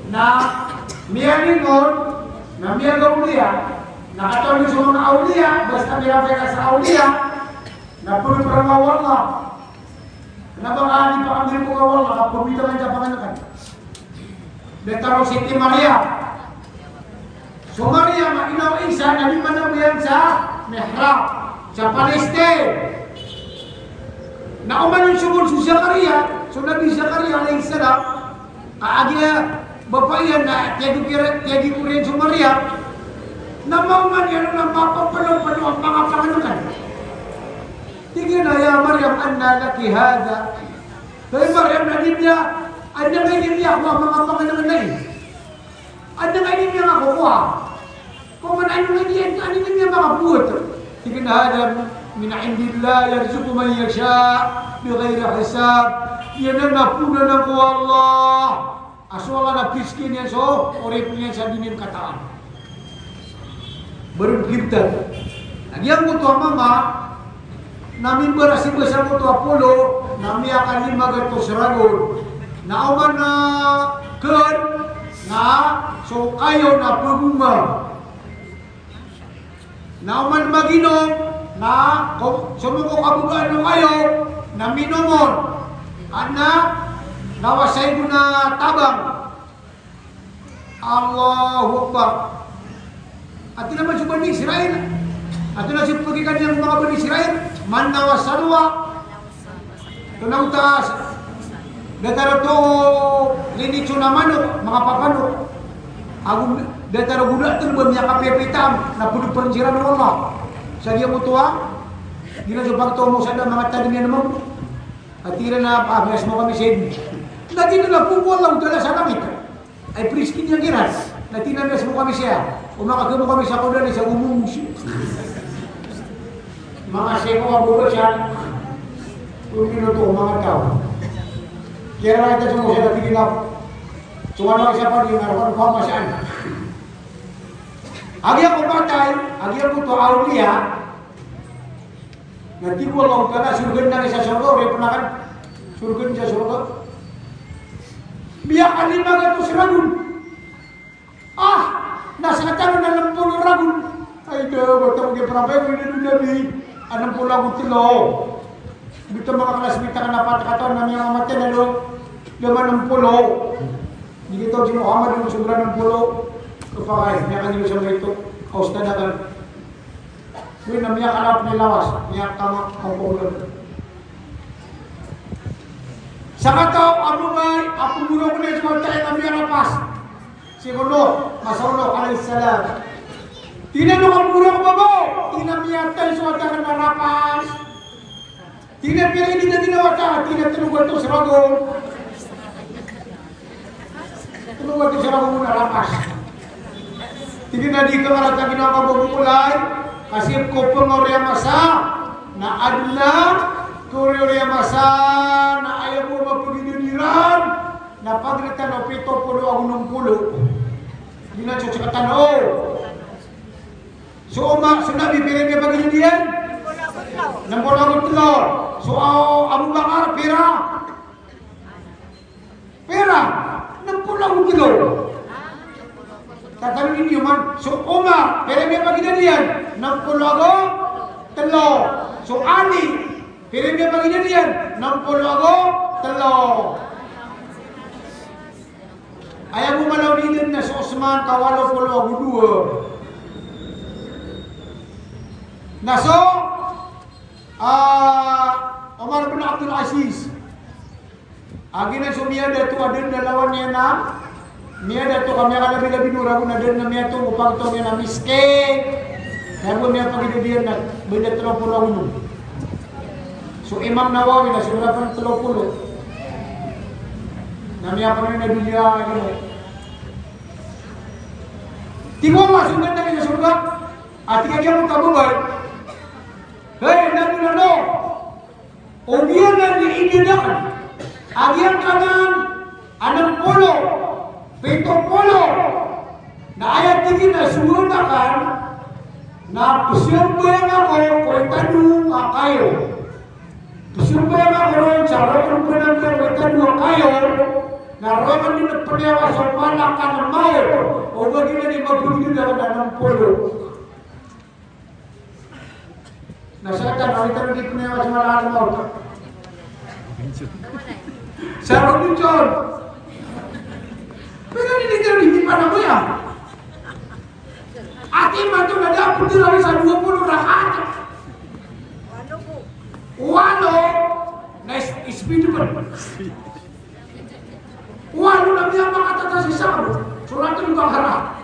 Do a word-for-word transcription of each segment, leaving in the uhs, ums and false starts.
Na miyalingon, na miyagawliya, na katawan iyo so manga awliya, basta miyapakay ka sa awliya, na pagpangni o Allah. Kna ba ka di pangni o Allah, ka pamitaman sa pangankan. Datar o Siti Maryam. So Maryam a ina o Isa, na di manawag iyan sa mihrab, sa Palestine. Na oman so, so Zakaria, so Nabi Zakaria alayhis salam, a giya bapa iyan na tiyagikor, tiyagikor iyan so Maryam, na maoma niyan na mapapanood-panood a manga pangankan. Tig iyan a, "Ya Maryam, anna laki hadha?" Hay Maryam, na di niya, anda ngka ini niyan kowa a manga pangankan na ini? Anda ngka ini niyan kowa? Koman anda ngka ini, anda ngka ini niyan manga photo? Tig iyan a, "Hadha min indillah, yarzuqu man yasha bighayri hisab." Giyanan na phoon anan ko Allah. A so Allah na prizkian iyan so oripn iyan sa di niyan katawan. Baru pintar. Na giyangkoto a mama, na mimbaras i basa angkoto a polo, na miyakalima gatos ragon. Na oman na kn, na so kayo na pgonga. Na oman maginom, na ko-, somongko a kababaan o kayo, na minom on. Adn a lawas sa igo na tabang. Allahu Akbar. Antonaa man so Bani Israil? Antonaa so pagikaniyan o manga Bani Israil? Manna wa Salwa. Tonaa oto a datar oto linitson a manok, manga papanok. Ago datar o gola tlo ba miyakapiyapiya itam, na pd o prinsiran o Allah. Sa giyangkoto a, giyanan so pagtaw o Musa a manga tadm iyan mambo. Ati iran a, "Ah, miyasmo kami sa id." Lagid na phoon o Allah Ta'ala sa langit. Ay, prizki niyan kiran. Na tig iyan a miyasmo kami siya. O makakemo kami sa koda ni sa gomong siya. Manga seko a bobo siya. Kung minuto, manga taw. Kaya na ito sa mga siya na tig iyan a, so ano siya pa, di nga, ano pa siya? Agi ako patay, agi ako to awliya. Na tig o Allah Ta'ala, sorga nan sa sorga, oripn akn. Sorga nan sa sorga. Miyakalima gatos ragon. Ah, na sakataw na nm polo ragon. Ay, da, bata ko di prapay ko ina do Nabi. Nm polo ago tlo. Bita manga classmate akn a pat katawan na miyamamatay na do. Da man nm polo. Di kita si Muhammad yung sobra nm polo. Kapakay, miyakagilo sa mga ito. Kaustad akn. Oway, na miyakalap na lawas, miyakama, kampong na. Sakataw a babay a pgorok iyan so wata iyan a miyarapas. Sii ko Nuh, masa o Nuh alayhis salam. Tig iyan a, "Antonaa ka pgorok, baba?" Tig iyan a, "Miyatay so wata akn a rapas." Tig iyan a, "Pira i didad iyan a wata?" Tig iyan a, "Tlo gatos ragon." Tlo gatos ragon a rapas. Tig iyan a, "Di ka karata ginawa ka bo ko kolay, ka sii ko pngori a masa, na adn a kori-ori a masa, na aya bo mapagidad iran, na pagrtan o pito polo ago nm polo." Giyanan so sakataw. So Umar, so Nabi, pira i miyapagidad iyan? Nm polo ago tlo. So, ah, Abu Bakar, pira? Pira? Nm polo ago tlo. Tatanong niyo man. So Umar, pira i miyapagidad iyan? Nm polo ago tlo. So Ali, pira i miyapagidad iyan? Nm polo ago tlo. Aya bo mala o idad na so Osman ka walo polo ago dowa. Na so, ah, Omar bin Abdul Aziz. Agi na so miyadato a dn a lawan iyan a, miyadato ka miyakalabi-labi o ragon a dn a miyato, o pagtaw iyan a miskin. Kaya bo miyapagidad iyan na, bida tlo polo ago onom. So Imam Nawawi na sobra pn tlo polo. Na miyapanood na doniya, ano. Tig o Allah, so ganda niyan sa sorga. Ati ka giya mo kababay. Hey, Nabi Nuh. O giyanan i idad akn. A giyangkanan a nm polo, pito polo. Na aya tig iyan a sowaan akn, na pzambayang ako ko itado a kayo. Pzambayang ako ron sa roo ko panambayang ko itado a kayo. Na roo man di peniyawa so malakal mawt, o ba giyanan i mabegay a kena nem polo. Na sa katan a witero di peniyawa so malakal mawt. Sa roo di John. Pero di di di di panagoya. Ati mato na da putira sa dua polo rakaat. Walo na is-, speed pa. Walo na miyakatata sa isa, Suratul Baqarah.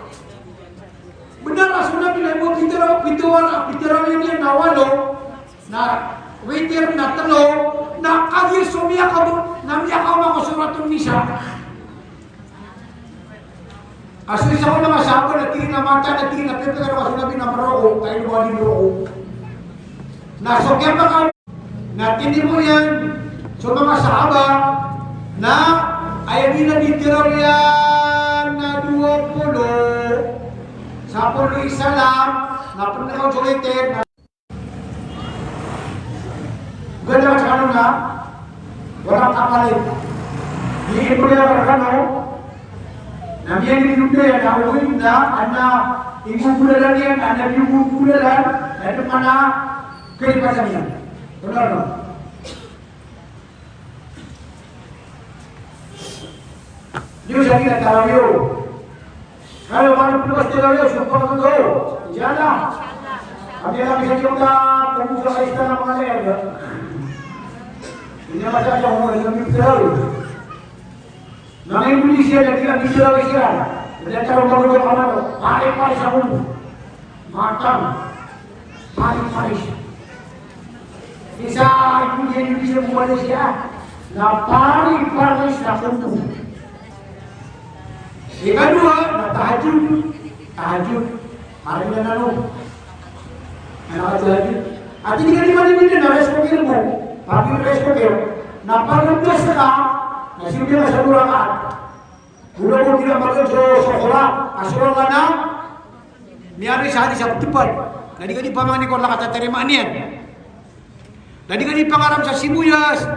Benar a so Nabi na bo pitero, pitero, pitero niyan na walo, na witir na telo, na kagiya so miyakabo, na miyakaoma ko Suratul Nisa. A so isa ko manga sahaba na tig iyan a mata, na tig iyan a piyapikir ako so Nabi na maroko, tayo na wali maroko. Na so kiyapaka- Na tinibo iyan so manga sahaba na aya di na di tiro iyan na dowa polo, sapolo isa lang, na pernikaw so liter, na ganda ka sa kano na, walang kapalit. Di ito iyan ka kano, na miyan di nung iyan, na uwi na, ana, ingugulalan iyan, ana, ingugulalan, na di mana, Kaya pa sa niyan. Benar, no? Di sa niyan tarawih. Kalau kamu perlu tarawih, sumpah ko. Insya Allah. Kami lagi sa niyan ta, kung sa Krista na mga leer. Hindi naman sa siya kung ano yung tarawih. Na Indonesia na di ka di tarawih siya. Hindi ka tarawih, pare-pare sa mundo. Matang. Pare-pare sa. Isa, Indonesia, Malaysia, na pare-pare sa mundo. Ikadowa, na tahajjud. Tahajjud. Pare na nano. Ano ka tahajjud? Ati di ka di man di na respect mo. Pag respect mo. Na pag-request ka, na simbi ka sa dua rakaat. Wala ko di na mag-request sa Quran. Asal ka na. Miyari sa hadis a ptepad. Na di ka di pamangni ko Allah katatarima niyan. Na di ka di pangaram sa sibuyas.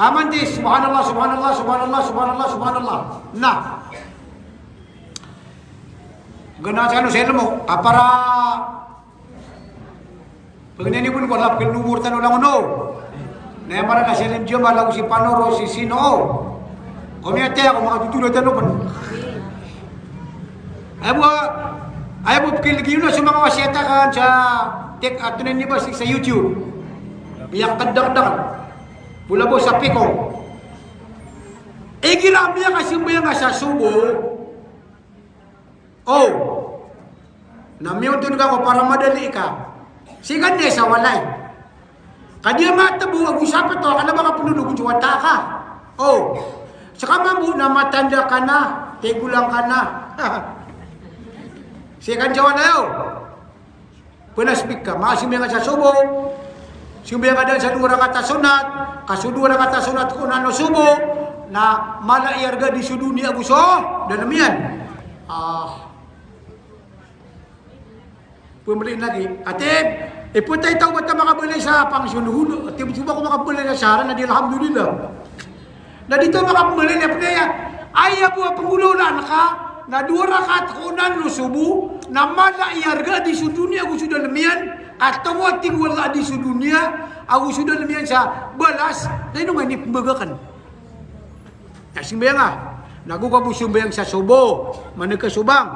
Kaman ti, subhanallah, subhanallah, subhanallah, subhanallah, subhanallah. Na. Gana sa ano sa ilmo. Kapara Pagni niyo pn ko lap kn umor tano langon o. Na aya maana na si Alim Jamal ago si Panoro, si Sino. Komiyati ako, makatotol tano pn. Aya bo, aya bo pkiligi niyo na so manga wasiyat akn sa tik, ato na niyo ba sa YouTube. Miyakadakdak. Bola bo sa piko. Igira miyakasambayang ka sa sobo. O. Na miyontod ka ko para madali ka. Sii ka niyan sa walay. Ka di a matbo ago sa pto, ka na ba ka pnodog sa wata ka. O. Ska mambo na matanda ka na, tigolang ka na. Sii ka niyan sa walay, o. Pnaspik ka, makasambayang ka sa sobo. Sambayang ka dn sa dowa rakaat a sonat, ka so dowa rakaat a sonat ko nan o sobo, na mala i arga di so doniya ago so dalm iyan. Ah. Pmbli lagi. Ati, ipotay taw ba ta makabalay sa pangsion holo. Ati, ba ko makabalay sa sara na di alhamdulillah. Na di ta makabalay na pn aya. Aya bo a pnggolawlaan ka, na dowa rakaat ko nan o sobo, na mala i arga di so doniya ago so dalm iyan, ka taw a tig o Allah di so doniya ago so dalm iyan sa balas, na ino nga inipmbag akn. Na sambayang a. Na go ka bo sambayang sa sobo, maneg ka so bang.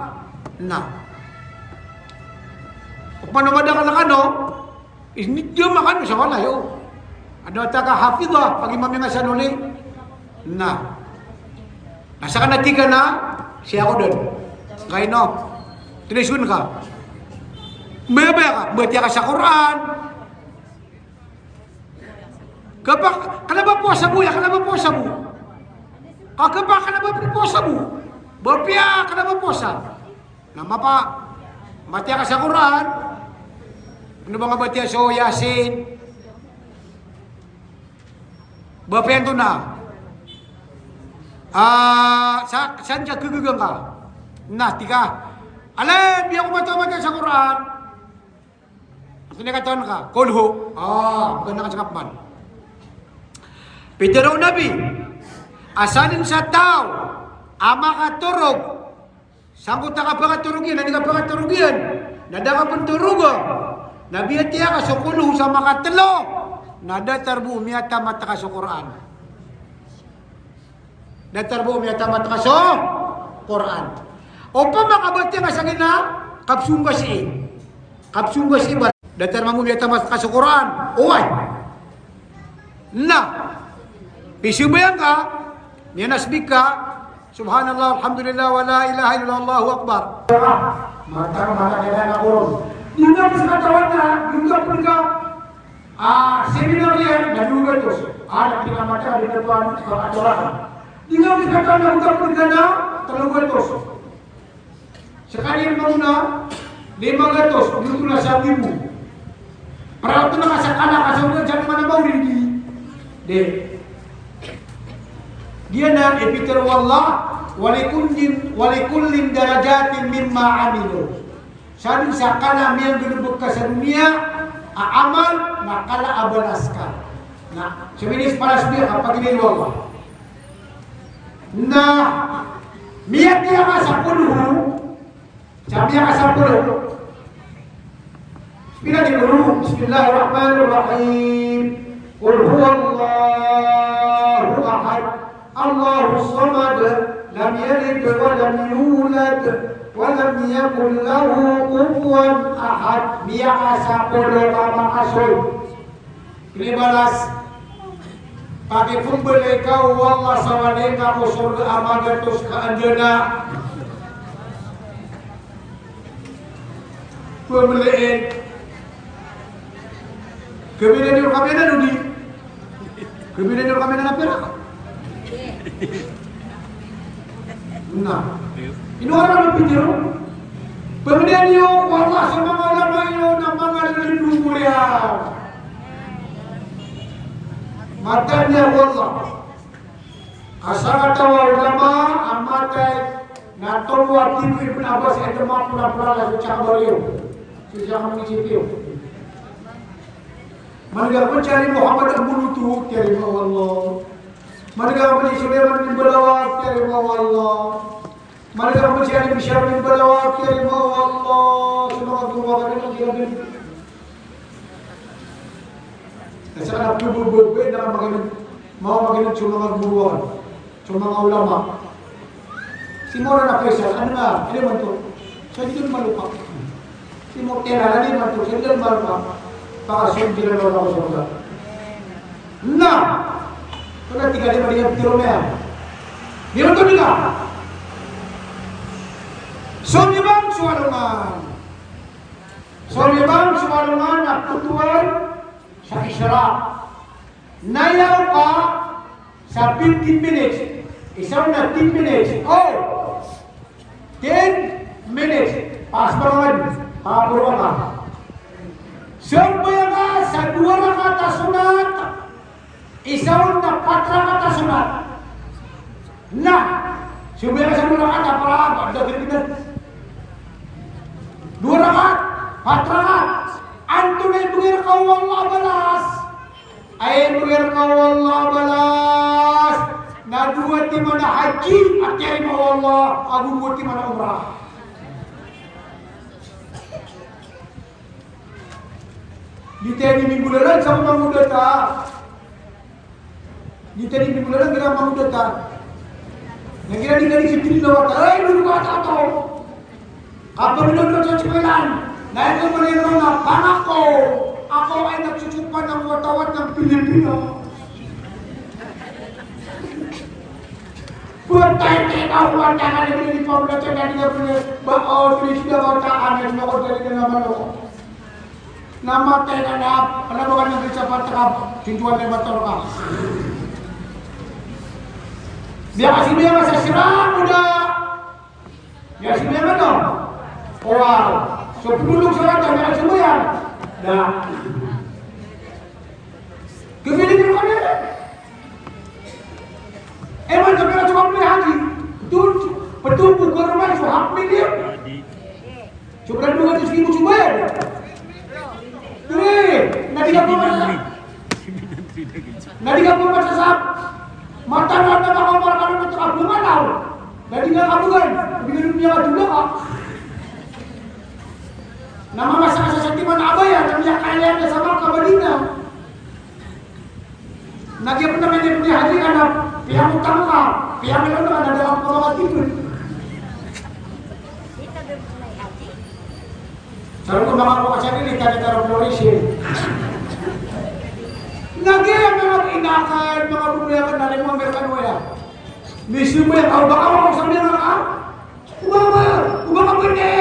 Na. Opama na madakl ka no, isnit jam akn sa walay, o. Adn a wata ka hafidha, pagimami nga sa noli. Na. Na ska na tig ka na, sii ako dn. Kaino. Tinisun ka. Mabaya ka, batiya ka sa Quran. Kpa, kna ba powasa bo, aya kna ba powasa bo. Ka kpa, kna ba powasa bo. Ba apiya kna ba powasa. Na mapa, batiya ka sa Quran. Ano ba nga batiya so Yasin? Ba apiya anto na. Ah, sa, san sa kagagang ka. Na, tig ka. Alay, biya ko mata-mata sa Quran. Antonaa i katawan ka? Kulhu. Ah, ganda ka sa kapman. Pitharo o Nabi, A sadn sa taw a makatorog sangkoto a kapangatorog iyan, na di kapangatorog iyan, na da ka pn toroga, na biyatiya ka so qulhu sa makatlo, na datar bo o miyatamat ka so Qur'an. Datar bo o miyatamat ka so Qur'an. Opama ka batiya nga sa giya na kapsong ka sii. Kapsong ka sii ba. Datar mambo o miyatamat ka so Qur'an. Oway. Na. Pisambayang ka, miyanasbih ka, Subhanallah, Alhamdulillah, wa la ilaha illallah, Allahu Akbar. Mata, mata, kaya na kurun. Di na bisa katawan na, di na pn ka Ah, seminar iyan na dowa gatos. Ah, na pinamata di na tuan sa aturahan. Di nga bisa ka na uta pn ka na tlo gatos. Skaniyan mambo na lima gatos, oto na sa libo. Para oto na ka sa kala ka sa oto na dyan man a mawridi. Di. Giyanan i pitharo o Allah, "Wa likullin, wa likullin darajatin mimma amilu." Sadn sa kala a miyanggalbk ka sa doniya a amal, na kala a balas ka. Na, so minis palas doniya ka pagilay o Allah. Na, miyatiya ka sa qulhu, sa miyaka sa qulhu. Bismillah, qulhu, Bismillahirrahmanirrahim. Qul huwallahu ahad. Allahus samad, lam yalid wa lam yulad, wa lam yakul lahu kufuwan ahad. Miyakasapolo ka makasold. Kinibalas, pakipmbalay ka o Allah sa walay ka ko sorga a magatos ka anjana. Pmbalayaan. Kami na niyo kami na nodi. Kami na niyo kami na pera. Na. Ino anan a pitharo? Pmbalayaan iyo o Allah sa manga ulama iyo na manga lindong ko riyan. Mataan iyo o Allah. Ka sakataw a ulama a matay na tolo a tibo i Ibn Abbas a dn mapora-pora na so tsaka bariyo. So tsaka manga isipiyo. Manga pn si Ali Muhammad a mboloto, tiyarima o Allah. Manga pn si Sulaiman bin Balawa, tiyarima o Allah. Manga pn si Ali Bishar bin Balawa, tiyarima o Allah. So manga goro a manga ginaganad. Na saka na pbababay na maganad, maganad so manga goro, so manga ulama. Si Maulana Faisal, ano nga, ano man to? Sa di man lupa. Si Mutera, ano man to? Sa di man lupa. Baka sa di man lupa. Na! Ito na, tiga di ba di nga pitharo niyan. Di ba ito, di ba? So, di ba, so, ano nga? So, di ba, so, ano nga, na kutuan sa Isra. Nayaw ka sa fifteen minutes. Isa on na ten minutes. Oh! Ten minutes. Pas ba man? Papuro ka. Sambayang ka sa dowa rakaat a sunat. Isa on na pat rakaat a sunat. Na, sambayang ka sa dowa rakaat a pat rakaat. Dowa rakaat, pat rakaat. Antonaa i bgan rka o Allah a balas? Aya bgan rka o Allah a balas na dowa timan a haji a tiyarima o Allah, ago dowa timan a umrah. Di tiyarima i bgan sa manga oda ta. Di tiyarima i bgan sa manga oda ta. Na igira di ka di sitiri na wata, ay, lulu ka ta to. Kapag inodot sa sipelan, na ino maliyo na pangako, ako ay nagsusupan ng watawat ng Pilipinas. Putay, teka, wata ka na binili pa mula sa dati na pula, ba, o, tulis na wata, ano, ano, ako, dali na naman ako. Na matay ka na, ano ba ka nang bisa patakap, sintuan na bato ka. Biya kasi biya ka sa sira mo na. Miyakasambayang ka, no? Oway. So, pd on sa wata, miyakasambayang? Da. Kabilin iyo kami. Eh, man, sabi na sa kami, haji. Doon, patubo ko naman sa half million. Sobra doon ka sa sigi mo sumayan. Dali, na di ka pa masa-, na di ka pa masasab-, Mataan a makaoma rka ron oto ka bangalaw. Na di nga kabgan, di nga dunya ka dola ka. Na mamasa ka sa satiman a abaya, na miyakailay ka sa Makkah, Madinah. Na giya pn a miyakailay ka na piyangutang ka, piyangilay ka na da ka pn makatipn. Sa roo ko manga mokasarili, tani taro Flores, eh. Na giya manga inakan, manga bumaya ka na limo Amerikano ya. Miso mo ya, aw, baka ako sa mga, ah? Ubaba, ubaba pwede.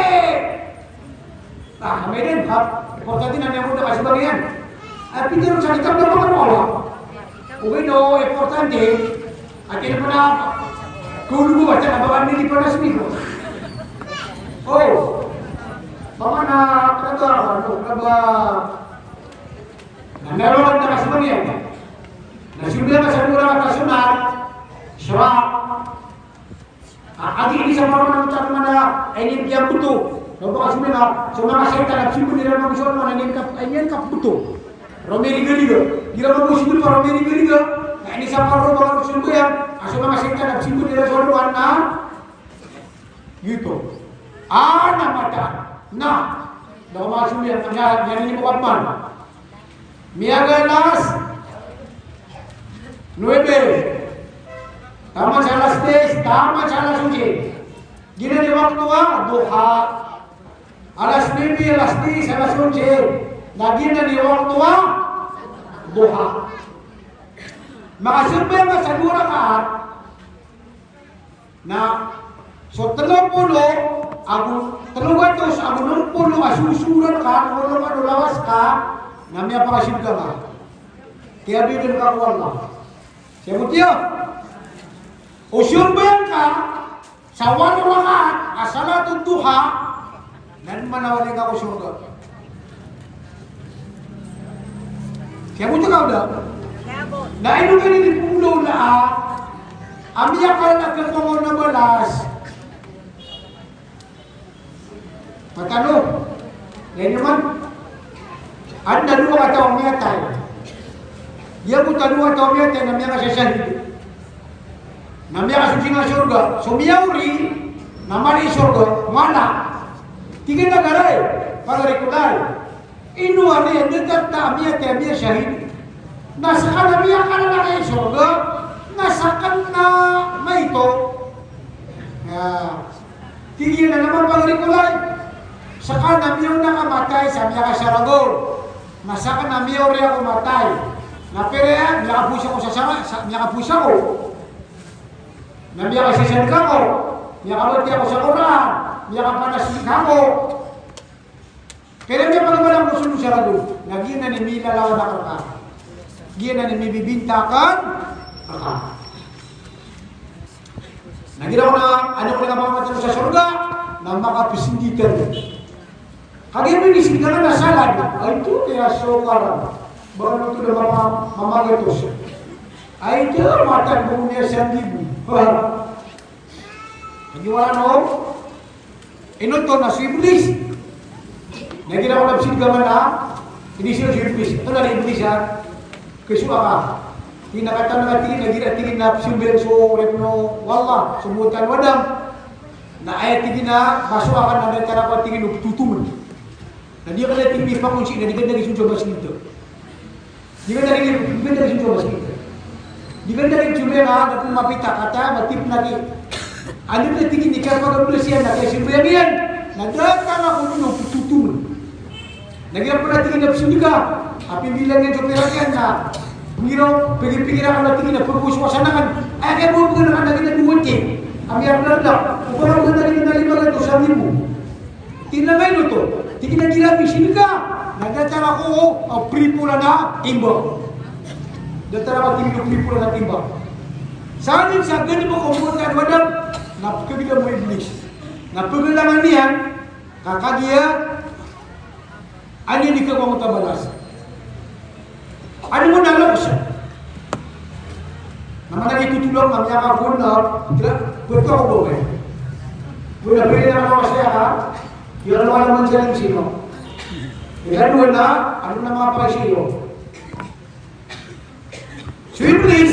Ah, kami din, ha? Importante na niya mo na kasi bagay yan. Ah, pwede rin sa kitab na mga wala. Okay, no, importante. Ati na pala, kung lumo ba, tsaka baka hindi pa na sumigo. Oh, baka na, ano to, ano, na ba, na meron lang na kasi bagay yan. Na simba ka sa mura ka sunat, sira. A, agi ini sa mama na utak mana, ay niyan kiyambuto. Na baka sumina, so manga setan, a simba nila na gusto na niyan kap-, ay niyan kapbuto. Romeliga-liga. Gila mo simba pa romeliga-liga. Na ini sa paro ba simba yan. A so manga setan, a simba nila so luan na. Gioto. A, na mata. Na. Daw manga simba yan, na, yan ini mo kapman. Miyaga alas nuebe. Taman sa alas diyes, taman sa alas onse. Giyanan i wakto a duha. Alas nuebe, alas diyes, alas onse. Na giyanan i wakto a duha. Makasambayang ka sa dowa rakaat. Na so telo polo ago, telo gatos ago nem polo a sosoran ka, telo polo lawas ka, na miyapakasimba ka. Kiyabidan ka ko Allah. Siya butiya. O siyon ba yan ka, sa walo rakaat a salatul duha, na manawali ka ko sorga. Siya butiya ka oda. Na ino ka ini polo na a, a miyakala ka ko na balas. Matano. Yan naman. Adn a dowa a taw a miyatay. Giya bo a dowa a taw a miyatay na miyakasasahid. Na miyakasosing a sorga. So miyaori, na mari sorga, mala. Tig iyan a garay, pagari ko lay. Ino a riyan, datar ta a miyatay a miyasahid. Na sakn a miyakala na kay sorga, na sakn na maito. Ya. Tig iyan a naman pagari ko lay. Sakn a miyaona ka matay sa miyakasaragor. Na sakn a miyaori ako matay. Na pira, miyakapowasa ako sa sanga, sa, miyakapowasa ako. Na miyakasasadka ako. Miyakabatiya ako sa Qur'an. Miyakapanasik ako. Kaya niyan pagbalang ko so dosa ragon, na giyanan i milalawanak rka. Giyanan i mibibintakan rka. Na giya ko na, ano ko na kapamatayan sa sorga, na makapsinditan. Kagiya minisindit ka na salad, ay ito, kaya so karan. Baka na ito na mama-, mamagatos. Ay ito, matan ko niya sa libo. Kagiya wala no, Ino oto na so Iblis. Na giya ko na psindigan a, iniiza so Iblis. Oto na ri Iblis a. Kasowa ka. Tig iyan a katawan ka tig iyan a giya tig iyan a pzambayang so oripn o Allah, so mbotan o Adam. Na aya tig iyan a masowa ka na datar ako tig iyan o ptotomn. Na di ka na tig iyan a ipakonsi na di ka na tig iyan so masgit. Di ka na tig iyan, di ka na tig iyan so masgit. Di ka na tig iyan so miyanga, na pmapita ka ta, matip na ki. Anda na tig iyan i kapagablas iyan, na kaya simbayang iyan. Na datar ako tig iyan o ptotomn. Na giya pn a tig iyan a psindigan. A pimbilang iyan so pirak iyan na. Pngiraw, pigipigir akn a tig iyan a pagoswasan akn. Aya kaya bo pn akn a tig iyan a duwat iyan. Ami akn a rdak. O pala bo na tig iyan a lima gatos a ribo. Tig iyan a ino oto, tig iyan a giya psindigan, na datar ako o, a, pripolan a timba. Datar ako tig iyan o pripolan a timba. Sa dn sa ganap o mbotan o Adam, na pkhabilang o Iblis. Na pgalangan iyan, ka kagiya, anda i di ka komoto a balas. Ano mo na loks? Na mana ito tulong na miyakagoon na, tira, pwede ako ba, eh? Pwede, pwede na ako siya, ha? Yun ang wala man siya ng sino. Ikaduwa na, ano na mga presyo? So, Iblis,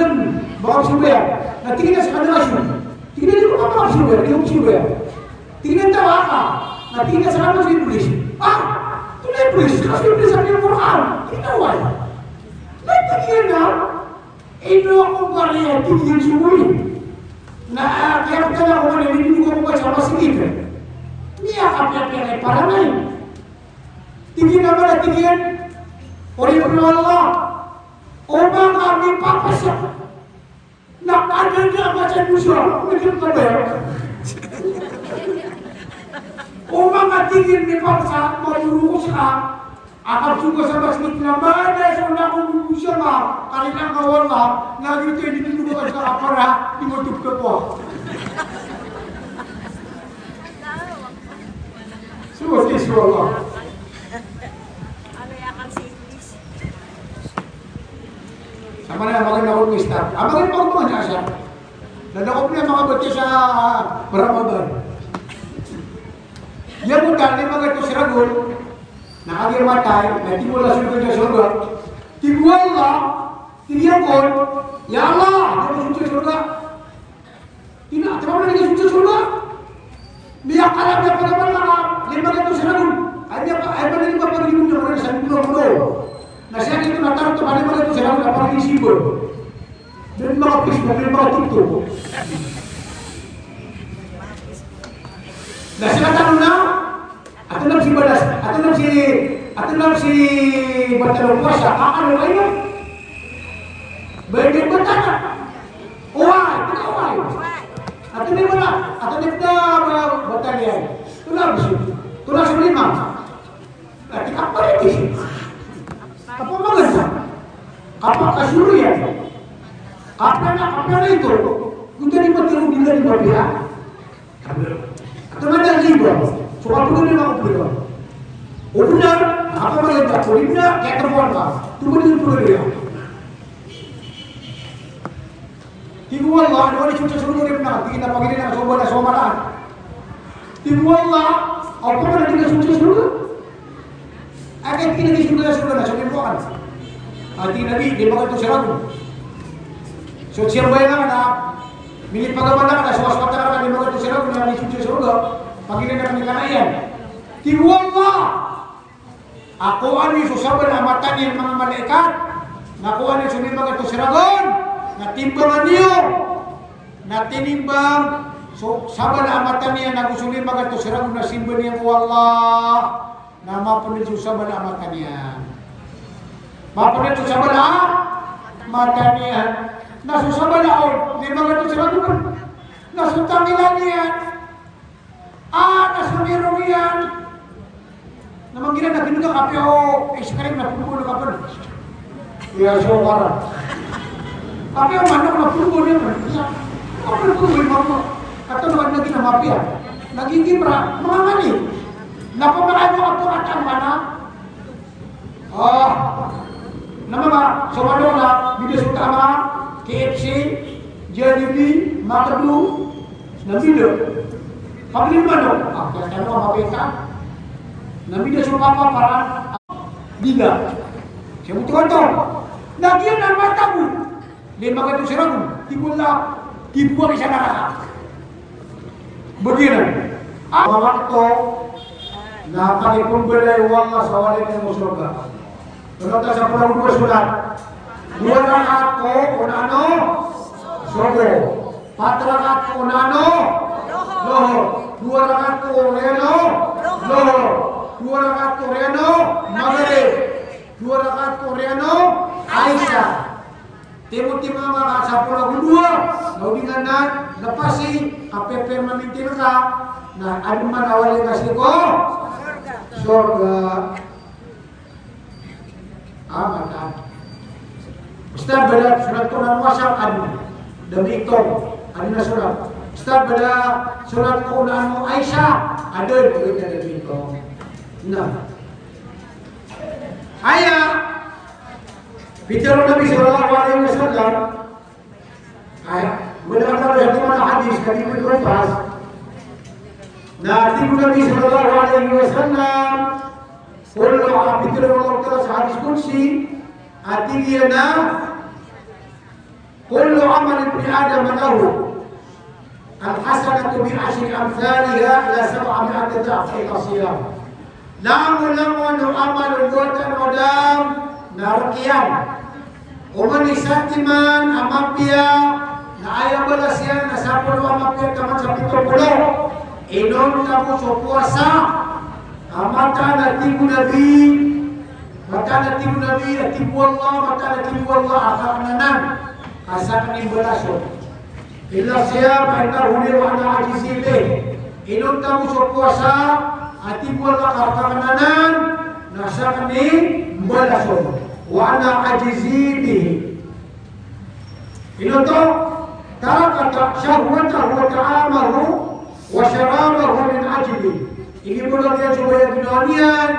dn, ba ka pzambayang. Na tig iyan a skaniyan a so. Tig iyan a di ko makapzambayang, di ko pzambayang. Tig iyan a tawa ka. Na tig iyan a skaniyan a so i polis. Ah! Antonaa i polis? Ka so i polis a miyakoran. Tig iyan a oway. Na tig iyan a, ino ako pariya, tig iyan, so mori. Na, ah, kiyaptan ako man, ino ako ba sa masgit. Miyakapiyapiya i parangay. Tig iyan a mala, tig iyan, oriyan o Allah, o ba ka mipapasa na kadada ka sa dosa, o ba ka, tig iyan, mipapasa, maroroko ska, a kapzong ka sa masgit na mada so lako o dosa ka, karina ka o Allah, na giyoto i di tindog ka sa kapara, di mo toptopa. So, so Allah. Sa maana, amay na ako mistap. Amay na ako mistap. Na ako pn a manga bati sa, ah, Ramadan. Iya mo tali manga to si ragon. Na kagiya matay, na tig o Allah, sold ka sa sorga. Tig o Allah, tig iyan kon, ya Allah, di ako sold sa sorga. Ino, tig iyan, di ka sold sa sorga. Miyakalam na pagabal na lima gatos ragon. Ay, miya-, ay, pagabal na pagabal na sa lima gatos ragon. Na siya dito na tarto, pagabal na pagabal na pagabal na. Dn maka-Facebook, dn maka-TikTok. Na siya tanto na, Ato na si balas, ato na si, ato na si batal o powasa, a, ano kayo? Ba di batal? Oway, tig a oway. Ato na bala, ato na ba, batal iyan. Tolad so, tolad so lima. Ati ka pa rin. Kapamaganda. Kapakasuri iyan. Kapana, kapana ito. Kung di matiro, di na di mapiya. Ato na dn riba. So, kapag di na ako riba. O bnar, ako pala yung kapag di na, kaya kabuan ka. Tumuli yung pagkakaya. Tig o Allah, ano ni sold sa sorga, di na, tig iyan a pagiri na so ba na so mala. Tig o Allah, ako pala di na sold sa sorga. Aya tig iyan a sold sa sorga na so lima gatos. A tig o Nabi, lima gatos ragon. So, siya ba iyan na, minipagabal na, so aswat na lima gatos ragon, na sold sa sorga. Pagiri na kami kanayan. Tig o Allah, a kowaan iyo so sabala a mata niyan manga malaikat, na kowaan iyo so lima gatos ragon, na timbangan iyo. Na tinimbang so sabala a mata niyan ago so lima gatos ragon na simba niyan ko Allah, na mapnd so sabala a mata niyan. Mapnd so sabala a mata niyan. Na so sabala on, lima gatos ragon. Na so tangila niyan, a, na so mirong iyan. Na manggira na ginawa kapiya o ice cream na pulbo na kapal. Iya, so wara. Kapiya o manok na pulbo niyan. Iya. Kapal pulbo iyan, mama. Kato na ginawa kapiya. Nagigibra, manga ngani. Na pamaray mo ato at ang mana. Ah, na mama, so manok na bida so tama, K F C, Jollibee, McDo, na bida. Pagilin manok, ah, kaya tayo ka mapita. Na bida so papaparan, bida. Siya buto-buto. Na giya na matago. Lima gatos ragon, tig o Allah, tibuwang sa naraka. Bagi iran. A, wakto na kalipon balay o Allah sa walay ko sorga. Ano ta sa pula o dowa solat? Dowa rakaat ko onaan o sobo. Pat rakaat ko onaan o lohor. Dowa rakaat ko oriyan o lohor. Dowa rakaat ko oriyan o magrib. Dowa rakaat ko oriyan o isa. Timo-timo manga sapolo ago dowa, na odi nga na, Na pasi, kapepermanente ka, na adn man a walay ka sii ko sorga. A mataan. Ustadh, bala surat ko na Muasa, adn, da miitong, adn a surat. Ustadh, bala surat ko na Aisha, adn, da miitong. Na aya pitharo o Nabi sallallahu alaihi wasallam, Ay, madatar a hadis, hadis Ibn Abbas. Na tig o Nabi sallallahu alaihi wasallam, kullu, a pitharo o Allah Ta'ala sa hadis qudsi, a tig iyan a, kullu amal ibni Adam lahu, al-hasanatu bi ashri amthaliha ila sab'imi'ati dha'f illa siyam. Langolangon o amal o wata o Adam na rk iyan. Oman i satiman a mapiya, na aya balas iyan na sapolo a mapiya taman sa pito polo. Inonta bo so powasa. A mataan a tig o Nabi, mataan a tig o Nabi, a tig o Allah, mataan a tig o Allah a kakn anan a sakn i mbalas on. Illa siyam, a inonta bo, wa ana ajzi bih. Inonta bo so powasa, a tig o Allah a kakn anan, na sakn i mbalas on. Wa ana ajzi bih. Ino oto? Taraka shahwatahu wa ta'amahu wa sharabahu min ajli. Inimbolawan iyan so baya a ginawa niyan,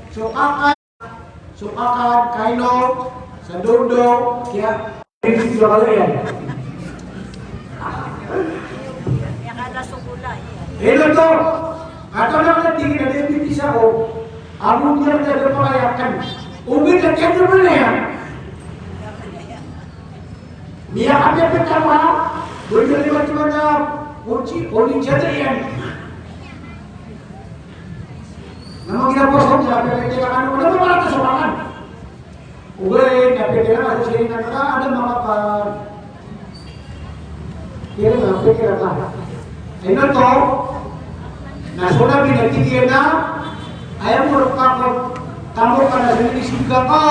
so kakan, so kakan, kainom, sa dondo, kiya, ino oto? Katawan a tig iyan a diabetes ako, ago niyan na da pakayakan. Ogaid na kiyadabal iyan. Miyakapiya pn tama, bagi na lima timan na kunci, o di jada iyan. Na mangina poso, miyakapiya pn tama, ano, ano ba para sa sorangan? Ogaid na pitharo a so siringan ka, ada makapan. Kira na, pikir ka. Ino oto? Na so Nabi na tig iyan a, aya mo rk ako, tamok ka na so ini sibga ka.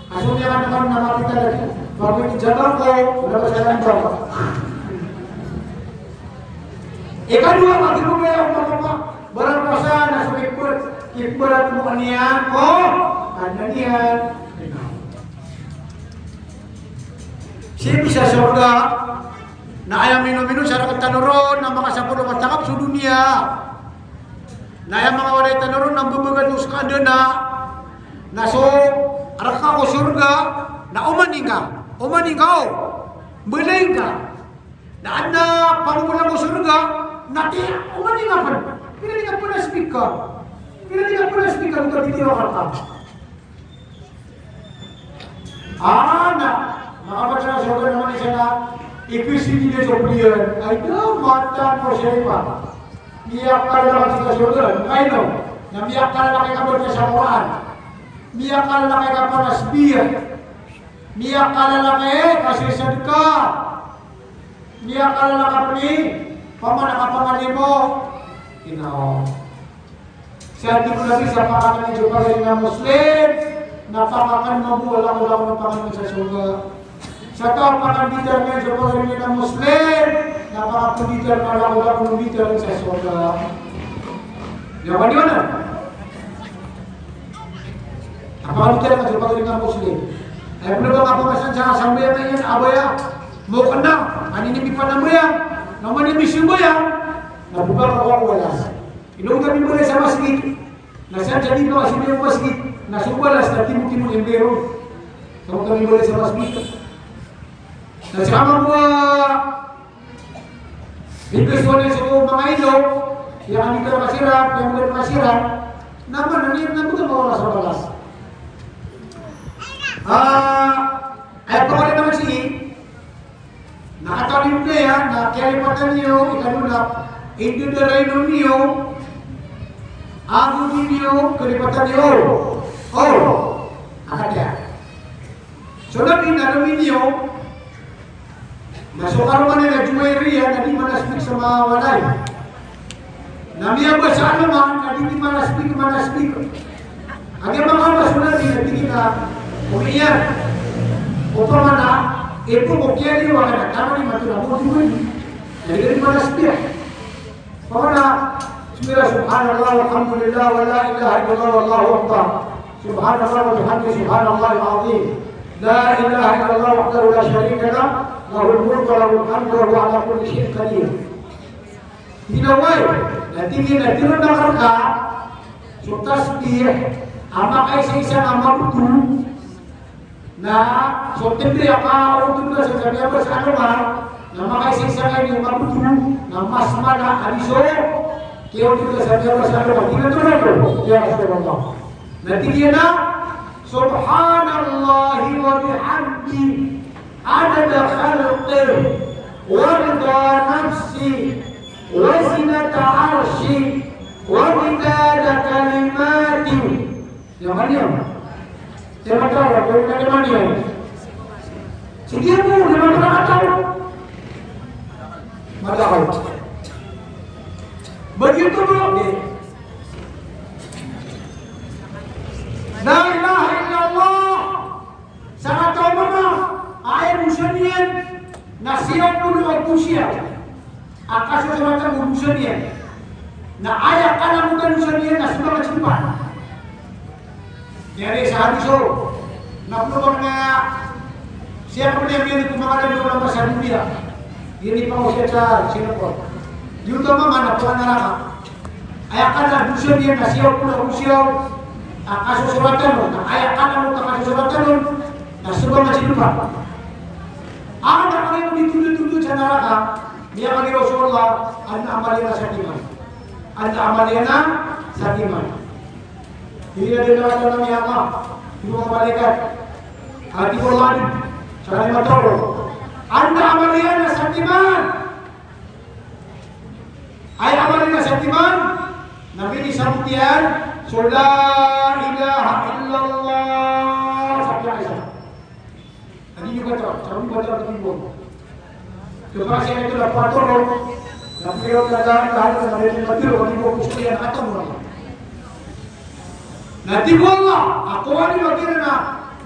Aso niyan kan naman na mapita lagi. Mapita jaga ko, wala ba sa lang ba? Ikadowa, pagirumaya o mapapa, barang puasa na so kipor, kiporat mo niyan ko, ano niyan. Sii sa sorga, na aya minomino sa rk tano ron, na manga sapolo matangap so doniya. Na aya manga walay tano ron na mbabagan o skadana. Na so rk ko sorga na oman ingka, oman ingka o, mbala ingka. Na adn a pamomolan ko sorga na ti oman ingka pn. Pira ingka pn a sbika. Pira ingka pn a sbika, ingka bitiyo a karta. Ana, makapat sa sorga na manisya na, ikisi niyan so piliyan, ay da, matan ko siya ipa. Miyakala ka sa sorga, kaino? Na miyakala ka kabaca sa Qur'an. Miyakala ka kapanasbih. Miyakala ka kasadka. Miyakala ka pn i, paman a kapangalimo. Ino. Sa tig o Nabi sa pakakn iyan so pagari a Muslim, na pakakn mambo a langolangon o pakakn sa sorga. Sa taw a pakakn didar iyan so pagari a Muslim, na pakakn didar a langolangon o didar sa sorga. Aya wani wani. A pakakn didar iyan so pagari a Muslim. Aya pn ba nga pamasan sa sambayang iyan a baya. Mo kna, an ini mipanambayang. Na oman i misimbayang. Na bobaka ko a walas. Ino ka mimbalay sa masgit, na san sa di ka masimbay sa masgit, na so balas na timotimo iyan bero. Sa manga mimbalay sa masgit. Na sa manga bo a, di ka so na so manga ino, iya ka di ka masirap, iya ka di ka masirap. Na man, na niyan, na buta mawala sa balas. Ah, aya pangalaman sii, na katawan niyo kaya, na kiyalipatan iyo, ikadowa na, indadarainon iyo, ago di niyo kalipatan iyo. O, akadiya. So Nabi na lomi niyo, na so karoma niyan a Juwairiya, na di manasbik sa manga walay. Na miyabasa a naman, na di, di manasbik, manasbik. Agi a manga mas o Nabi na tig iyan a, omi iyan, opama na, ipo ko kiyaliwa ka na, tano ni mato na mo di mo di. Jadi, di mana tasbih? Bagaimana? Bismillah, subhanallah, walhamdulillah, wa la ilaha illallah, wallahu akbar. Subhanallah wa bihamdihi, subhanallahil azim. La ilaha illallah wahdahu la sharika lah, lahul mulku wa lahul hamdu wa huwa ala kulli shay'in qadir. Di na oway, na tig iyan a di ron na karka so tasbih a makaisaisa a mabto, na so tindg a kaontod ka sa miyabasa a alongan, na makaisaisa ka ini a mabto, na mas mala a di so kiyaontod ka sa miyabasa a alongan. Di na oto, ya Rasulullah. Na tig iyan a, "Subhanallahi wa bihamdihi, adada khalqihi, wa rida nafsihi, wa zinata arshihi, wa midada kalimatihi." Aya maana niyan. Aya maana niyan. Sige mo, aya maana niyan. Madakl. Begitu, bro. La ilaha illallah. Sakataw mambo a aya dosa niyan na siyaw polo ago siyaw a kasosoratan o dosa niyan. Na aya kalamotan o dosa niyan na smbang a tindg. Miyari sa hadis o, na polo ba kna siyaw polo niyan ko manga dn o ulama sa doniya. Ini pangosiyat sa Singapore. Di oto mambo na polo naraka. Aya kala a dosa niyan na siyaw polo ago siyaw a kasosoratan on, na aya kala a kasosoratan on na smbang a tindg. Anda kala i tindg-tindg sa naraka, miyakari Rasulullah, adn a amal iyan a satiman. Adn a amal iyan a satiman. Aya dn a tano niyan a, ino a malaikat. Ati ko Allah, sa lima toro. Adn a amal iyan a satiman. Aya amal iyan a satiman, na minisabot iyan so la ilaha illallah. Sabot iyan a isa. Adi niyo kata, sabi ko kata, adi niyo. Kepala saya itu dapat turun. Tapi kalau kata, kata, kata, kata, kata, kata, kata, kata, kata, kata, kata, Na tig o Allah a kowani iyan a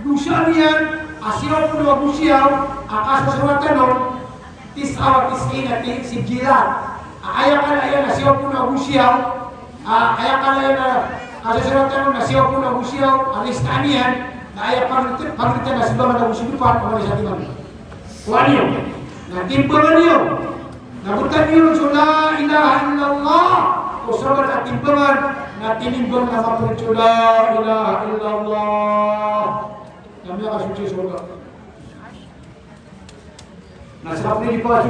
dosa niyan a siyaw polo ago siyaw a kasosoratan on, tis'a wa tis'ina sijjilan. A aya kala iyan a siyaw polo ago siyaw, a aya kala iyan a kasosoratan on na siyaw polo ago siyaw a lista niyan, na aya pagrt-, pagrtan a smbang a dosa niyan, a wani sa timan. Kowani iyan. Na timbangan iyan. Na btad iyan so la ilaha illallah. O sabaad a timbangan, na tinimbang na maprd so la ilaha illallah. Na miyakasok sa sorga. Na sa pd i pd